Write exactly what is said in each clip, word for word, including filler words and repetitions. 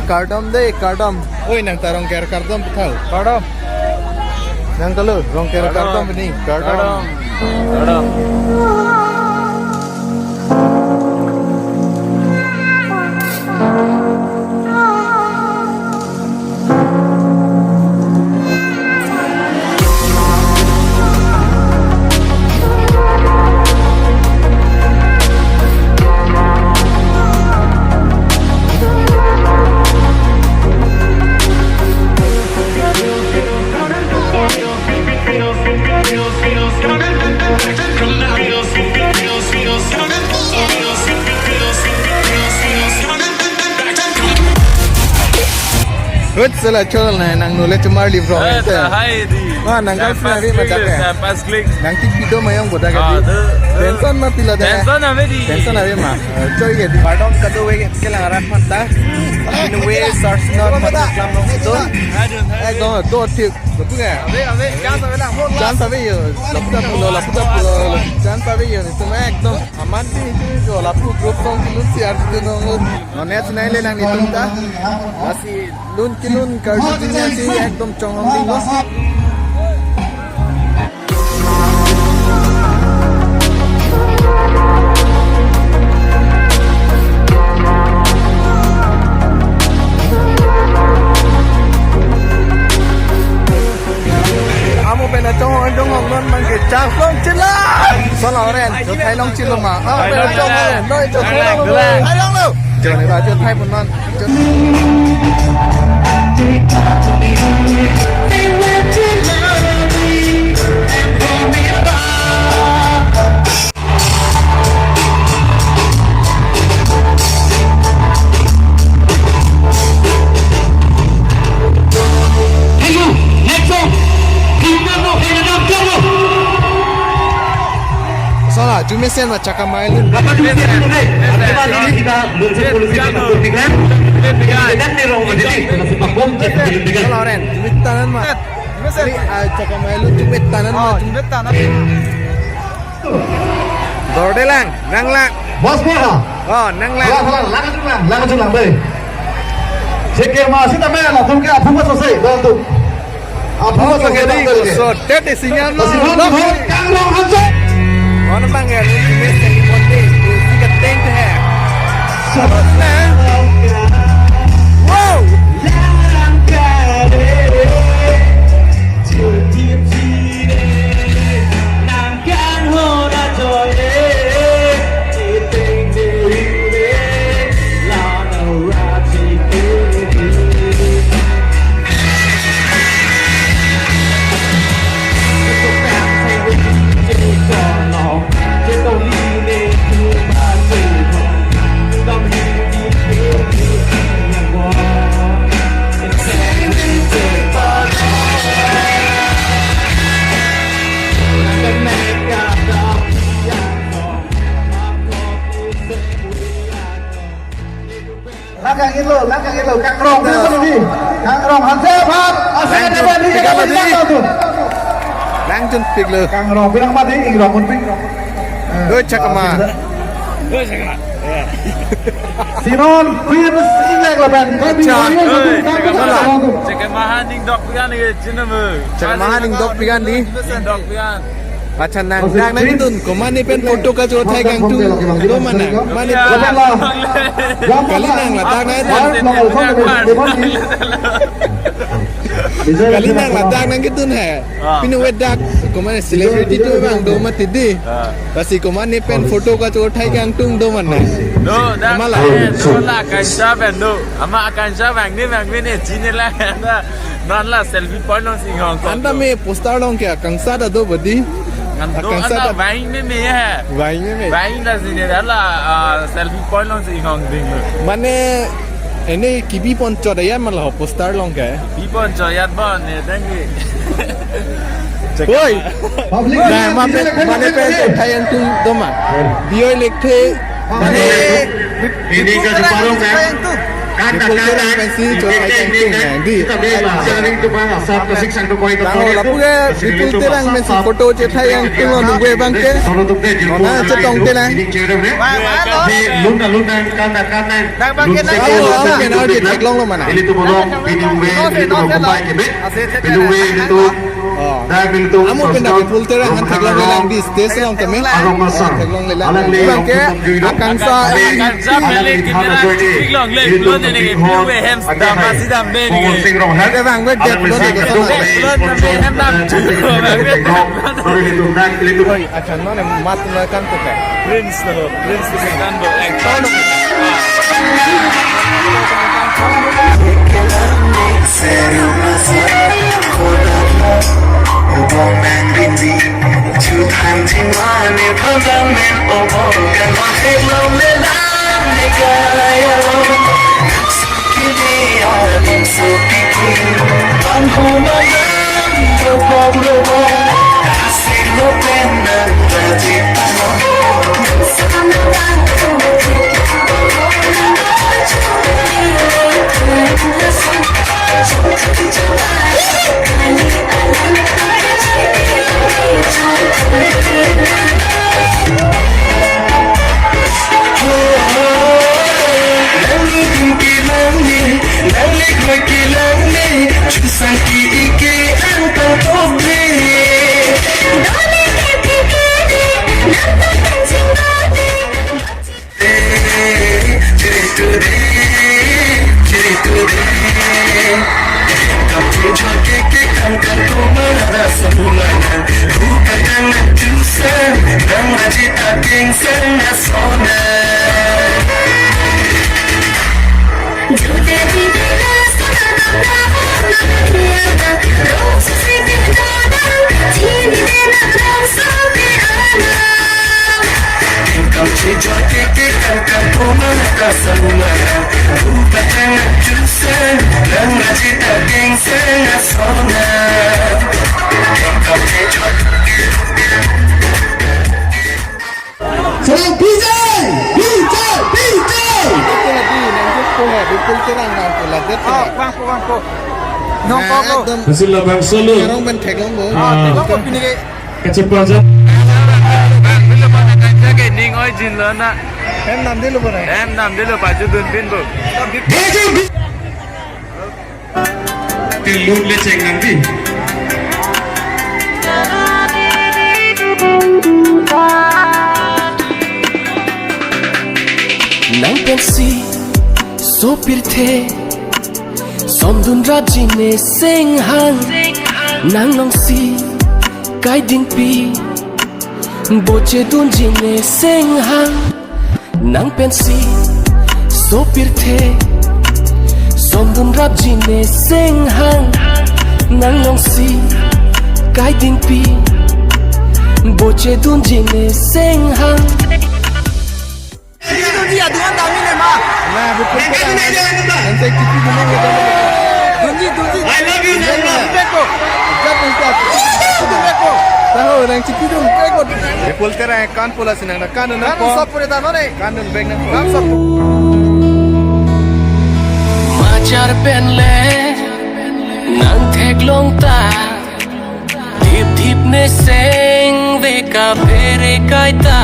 Kardom de, kardom. Oi, nang ta Rongker kardom puthot. Kardom. Nang ta lo, Rongker kardom. Kardom. Pini, kardom. Kardom. Kardom. Hut sela chol na nang nule chumar li bro. Eh, ente. Hai di. Wah, nang kan sinabi macam ya. Time pass klik. Nang tik pido mayong boda ka di. Ah, de, de. Tension ma pilo de. Tension ave di. Tension ave ma. Eh, choi ke di. Kardom kado we ke lang arat mata. In a way, search not mata klam nong situ. Ekdom do thik. Lapu ke? Ave, ave, chance ave lang. Chance ave yo. Lapu ta pulo, lapu ta pulo. Chance ave yo. Itu mah ekdom aman sih itu yo. Lapu group song kilun si arti tu nong. Nonet sinai le nang nitum ta. Lasi lun kilun karju jinya si ekdom chong hong ding lo. Amo pen achong ong dong ong non man ke chak long chila. Solo ren, jo thai long chilo ma. Ah, pen achong ong ren, noi jo thai long lo. Thai long lo. Jo ni ba jo thai pun non. Sala, jumesen ma chakamailun. Sala, Ren, jumit tanan ma. Ini, ah, chakamailun jumit tanan ma. Oh, jumit tanan. Dorde lang, nang lang. Bos mo ha? Oh, nang lang. Lang, lang, lang, lang, lang, lang, lang, be. Seke ma sita me latum ke aphu ma sose, latum. Aphu ma sose, latum ke. So, that is sinyal lo. Sinyal lo, Kangrong Hanse. Mana bang ya, ini mesti ini mesti, ini kita teng teh. Wow. Lang kang ilo, lang kang ilo, Kangrong, Kangrong, Hanse, Bhat, Asal, Kangrong, Dewan, Tiga, Tiga, Tiga, Tiga. Lang jun pik lo. Kangrong, bilang mati, Ingrong, pun pik. Doi chakma. Sinon, Prince, Inglek, Laban, Kami, Acha. Warriors, Oi, Kangrong, Kangrong. Chakma haning dok pigan ni, jinam. Chakma haning dok pigan di. Dok pigan. Acha nang, nang nangdun, komat ne pen photo kachothai kangtung, do ma nang, komat ne pen. Kali nang ladak nangdun. Kali nang ladak nangkedun he. Ah. Pinu wedak, komat ne celebrity tu bang do mati di. Ah. Lasi komat ne pen photo kachothai kangtung do ma nang. Do, dak, Amala. Eh, do la Akansha pen do. Ama Akansha bang ni bang ni ne chini la. Non la selfie point along si inghong. Anta me poster along ke akangsat ta do bodi? Ngan do akangsat anta ta. Vaing meme ya. Vaing meme. Vaing la sini la, ah, selfie point along si inghong ding. Mane, ini kibi pon chot ya ma la poster along ke. Kibi pon chot ya bon ne dengge. Woi. Public. Nah, mane, mane pen thai kangtung do ma. Bioi lekthe. Mane. Ini ke separuh kan? Bipul Terang pensi chot hai kangtung nang di. Lapu ke Bipul Terang pensi photo chethai kangtung lo nunggu abang ke. Nona chetong te nang. Lapu ke nang theklong lo mana. Oh. Amu penta Bipul Terang han theklonglelang di stage along tame. Theklonglelang. Abang ke akangsha. Theklongle, theklongle, theklongle, hem dam, masi dam, ben. Abang ke theklongle, theklongle, hem dam. Oi, achan non mat na kan ko ka. Prince lo, Prince lo kan bo. Ekdom. Selang P J, P J, P J. Ito na di, nang jok ko hai, Bipul Terang nang ko ladet. Oh, bang ko, bang ko. Nong ko ko. Ekdom. Hasil labang solo. Karong ben theklong bo. Ah, theklong ko pini ke. Kecepajan. Bang, bilo pada kaja ke ning oi jin lo na. Hem nam dilo bo na. Hem nam dilo paju dun bin bo. Baju bin. Tilun le chengnang di. Nang pensi sopirthe, sondun rapji ne senghang, nang longsi kaidingpi, boche dunji ne senghang. Nang pensi sopirthe, sondun rapji ne senghang, nang longsi kaidingpi, boche dunji ne senghang. Chipi dunji adung an dami ne ma. Na, Bipul Terang. Nang sai chipi dun ne. Dunji, dunji. I love you, Nang. Beko. Beko. Tahu, nang chipi dun, beko. Bipul Terang kan pula sinang na kan na kan po. Sop pura ta none. Kan dun bek na. Kan sop. Machar pen le nang theklong ta. Thip thip ne seng ve kaphere kaita.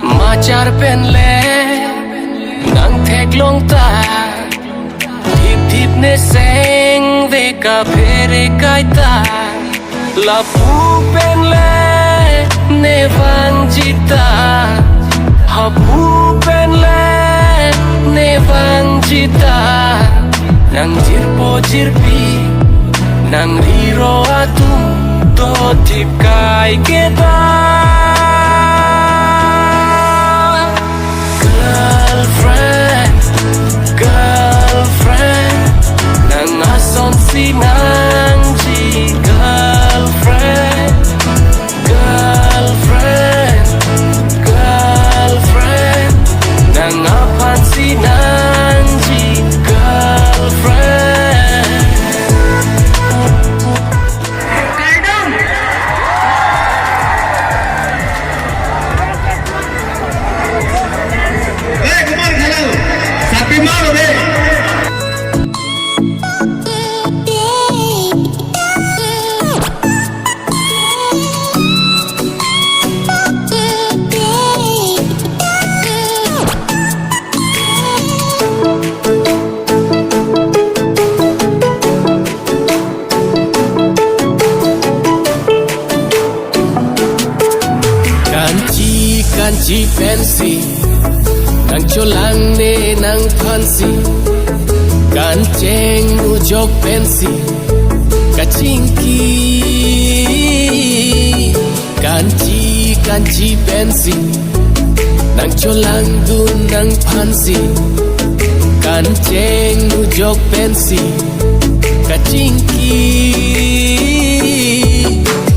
Machar pen le nang theklong ta. Thip thip ne seng ve kaphere kaita. Lapu pen le ne vangji ta. Hapu pen le ne vangji ta. Nang jirpo jirpi, nang riro atum, to thip kai ke ta. Girlfriend, girlfriend, nang ason si nangji, girlfriend, girlfriend, girlfriend, nang aphan si nangji, girlfriend. Kardom. Ji pensi, nangcholang ne nangphansi, kancheng ujok pensi, kachingki, kanchi, kanchi pensi, nangcholang dun nangphansi, kancheng ujok pensi, kachingki.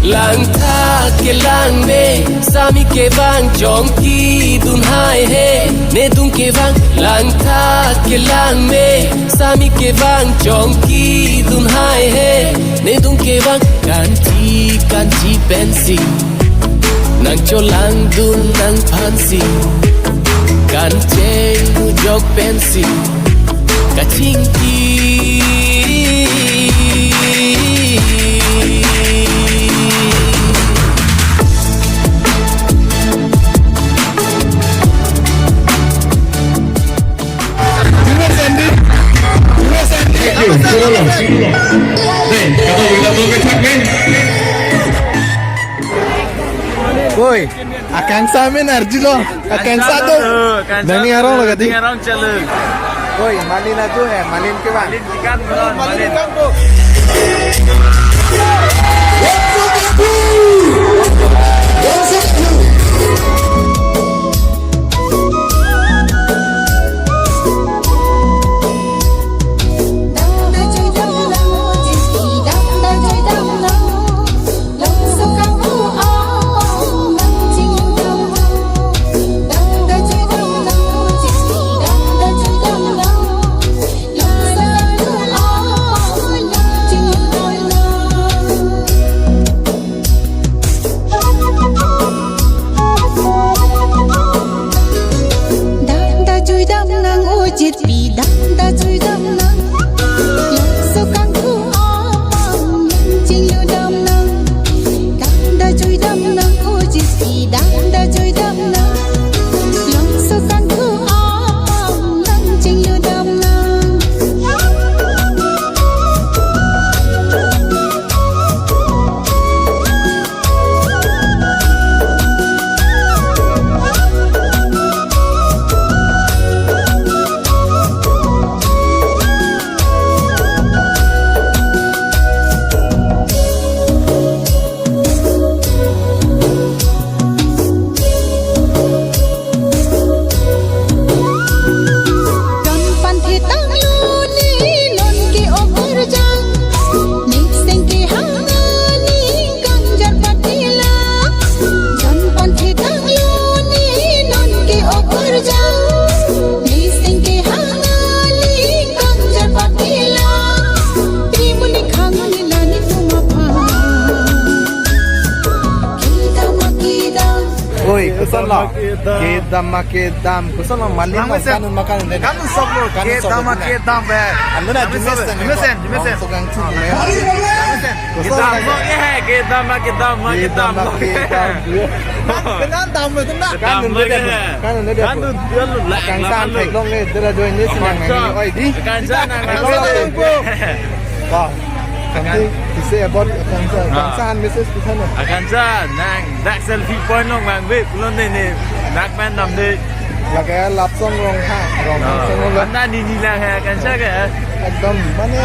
Langtha kelang ne, sami kevang chongki dun hai he, ne dun kevang. Langtha kelang ne, sami kevang chongki dun hai he, ne dun kevang. Kanchi, kanchi pensi, nangcholang dun nangphansi, kancheng ujok pensi, kachingki. Oi, akangsha amen arjulo. Akangsha do. Akangsha do. Nangning arong lo kadi? Nangning arong chalo. Oi, malin adu he, malin kevang. Malin chikan malin. Malin chikan do. Dam da jui dam nang, ujit pi dam da jui dam nang. Laso kanghu apam nang chinglu dam nang. Dam da jui dam nang, ujit pi dam da jui dam nang. Laso kanghu apam nang chinglu dam nang. Kan panthe tanglo ne non ke okorjang, ne seng ke hangani kangjar patila. Kan panthe tanglo ne non ke okorjang, ne seng ke hangani kangjar patila. Primuni khangani lani tumapha. Kedam kedam. Oi, koson lo? Kedam kedam. Kedam kedam. Koson lo, malin lo? Kanun makan ne? Kanun sok lo. Kanun sok lo. Kedam kedam be. Anu na, Jumesen, Jumesen, Jumesen. Sok ang chu ne. Koson kedam lo? Lo ke hai, kedam kedam, kedam kedam lo. Kedam kedam. Kedam kedam lo, kedam. Kedam kedam lo ke hai. Kanun ne dia. Kanun dia lo, la, akangsha la, lo. Theklong ne, dera join ne sinang ne. Oi, di. Akangsha nang, nang. Wah, something to say about akangsha. Ah. Akangsha an message pitha na. Akangsha nang dak selfie point along vangve pulote ne, ne dak pen damde. Lake lap song Rongkhang, Rongkhang song lo. Anta nini lang hai akangsha ke. Ekdom mane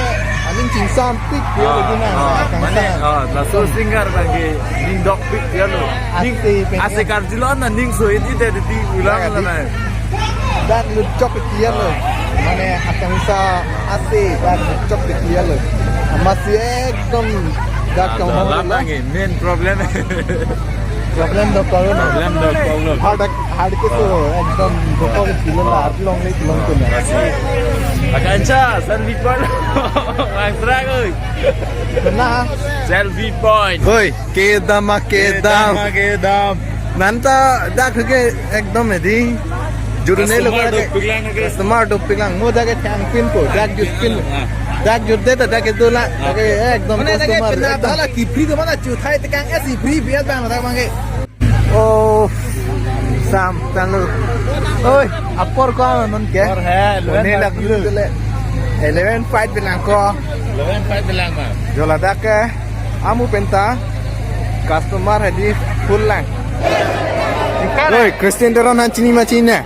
aning chingsampik ya lagi na, ah, akangsha. Mane, ah, laso singer lagi ning dokpik ya lo. Ning ase pen ase ya. Karjulo na ning so iti tadi ulang. Lagi la di. Na. Dak luchok clear lo. Mane akangsha ase dak luchok clear lo. Amatsi ekdom dak kang hong lam lo. Lagi main problem. Problem do problem. Problem do problem. Hard, hard ke so ekdom dokok clear la arlong le long tu na. Akangsha, selfie point. Langsrang oi. Kena. Selfie point. Oi. Kedam kedam. Kedam kedam. Nanta dak ke ekdom edi. Jurune lo. Customer dak ke dopik lang ke. Customer dopik lang. Mo dak ke thang pin ko, dak jut pin. Ah. Dak jut de ta dak ke dola. Ah. Dak ke ekdom. Mane dak ke customer pina ekdom. Dala ki free do mana chu thai tekang esi free biat bang dak bang ke. Oh, sam tanglo. Oi, apor ko non ke? Apor hai, eleven five bilang. Eleven five bilang ko. Eleven five bilang ma. Joladak ke amu penta customer hadi full lang. Oi, Christian Teron han chini ma chini?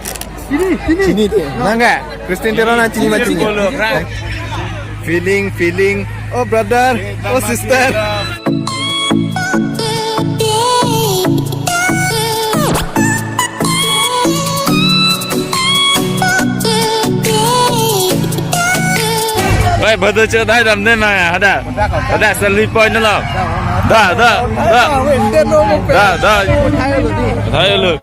Chini, chini. Chini de. Nang ke? Christian Teron han chini ma chini? Feeling, feeling. Oh brother, oh sister. Oi, bado chot hai dam den ma, hadak. Hadak selfie point lo. Da, da, da. Da, da. Hai lo.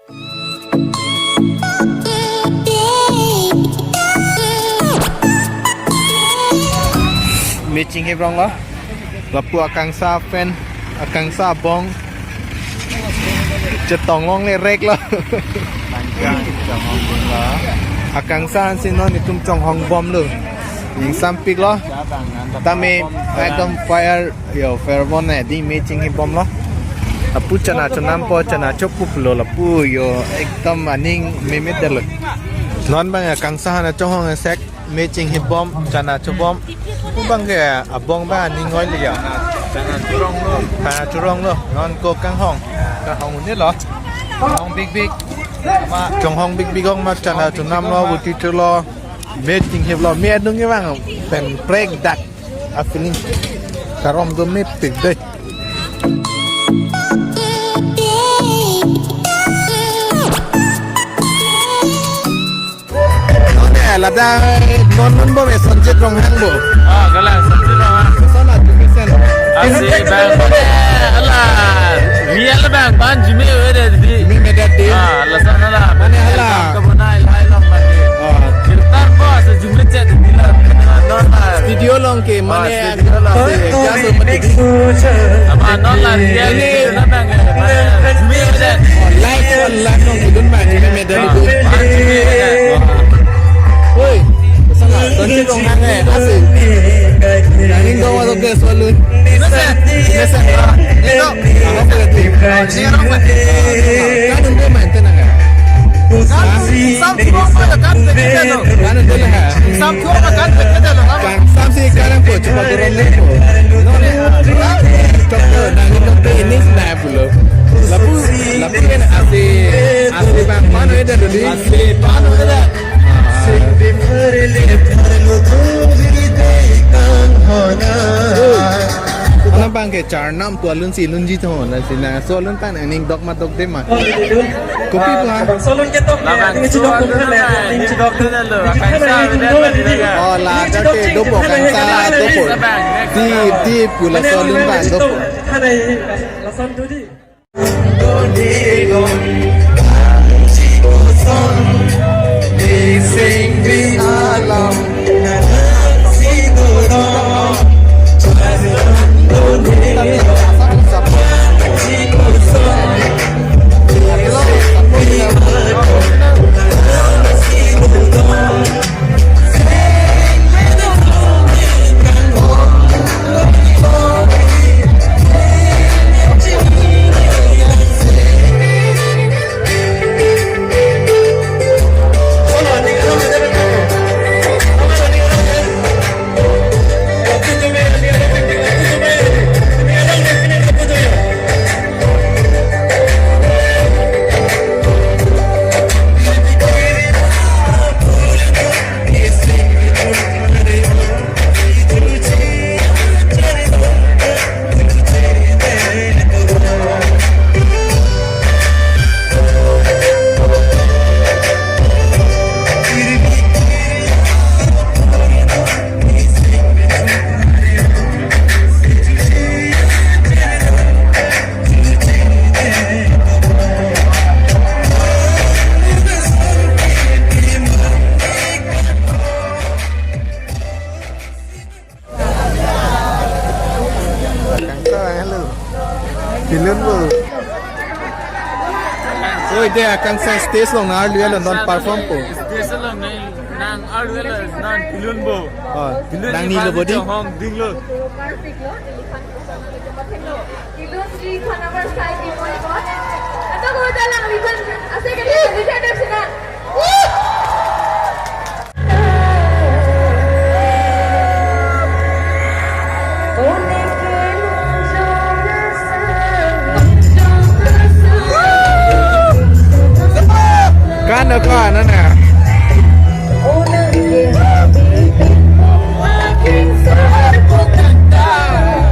Me chinghip rong lo. Lapu Akangsha fan, Akangsha abong. Chetong longle rek lo. Akangsha ansi non itum chonghong bom lo. Ingsam pik lo. Tame ekdom fire, yo, fire bon ne di me chinghip bom lo. Lapu chana chonam po, chana chopup lo lapu, yo, ekdom aning memet detlo. Non bang Akangsha han chonghong sek. Me chinghip bom, chana chobom. Pu bang ke abong bang aning oi liya. Chana chorong lo. Chana chorong lo. Non ko kanghong. Kanghong un-e lo. Kanghong big big. Ma chonghong big big ong ma chana chonam lo, buti chu lo. Me chinghip lo. Me adung ke bang pen prek dak. A feeling. Karom do me pik dei. Non ke ladak non non bom e Sanjit Ronghang bo. Ah, kalang Sanjit Ronghang. Sana tu mesen. Asi bang. Ala. Mi ala bang ban jimi we de di. Mi medat di. Ah, ala sana la. Mane ala. Ka banai lai long lagi. Ah. Kirtar po asa jumi chat di la. Non la. Studio long ke mane. Ah, studio long. Asi, gas mati di. Ama non la dia ni. Ini. Jimi we de. Oh, live, oh, live long kudun bang jimi medat. Oi, sana, Sanjit Ronghang eh, asi. Nangning dong masuk ke selalu. Mesen, mesen, ah, nengok. Apa tu? Kan untuk main tenang ya. Kan, sam tu apa kan begitu tu. Kan untuk lah. Sam tu apa kan begitu tu. Kan sam si sekarang po, coba turun ni po. Doktor, nangning doktor ini senang pulo. Lapu, lapu kan asi, asi bang, mano ada dulu. Asi, mano ada. Ana bang ke charnam tu alun si lunji tho na si na so alun tan ning dok ma dok de ma. Kopi tu ha. Bang so alun ke tok. Labang ini so dok alun kan na, ini si dok tu na lo. Akan sa beda beda. Oh, la, dak ke dopo, kan sa dopo. Di, di pula so alun bang dopo. Lason tu di. Hello. Pilun bo. Oi, de Akangsha stage along nang arlu lo non perform po. Stage along nang, nang arlu lo non pilun bo. Oh, pilun nang ni lo body. Hong ding lo. Perfect lo, elephant ko sana lo, elephant lo. Pilun di khana bar side di mo ko. Ato ko dalang elephant. Ase ke elephant sina. Naka nana.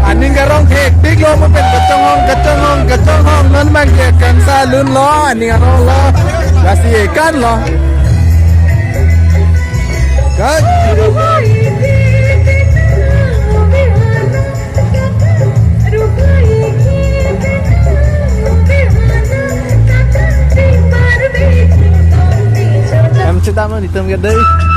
Aning karong thektik lo mo pen kachonghong, kachonghong, kachonghong. Non bang ke kangsa lun lo, aning karong lo. Lasi ekan lo. Kat. Em chedam lo nitum ke dei.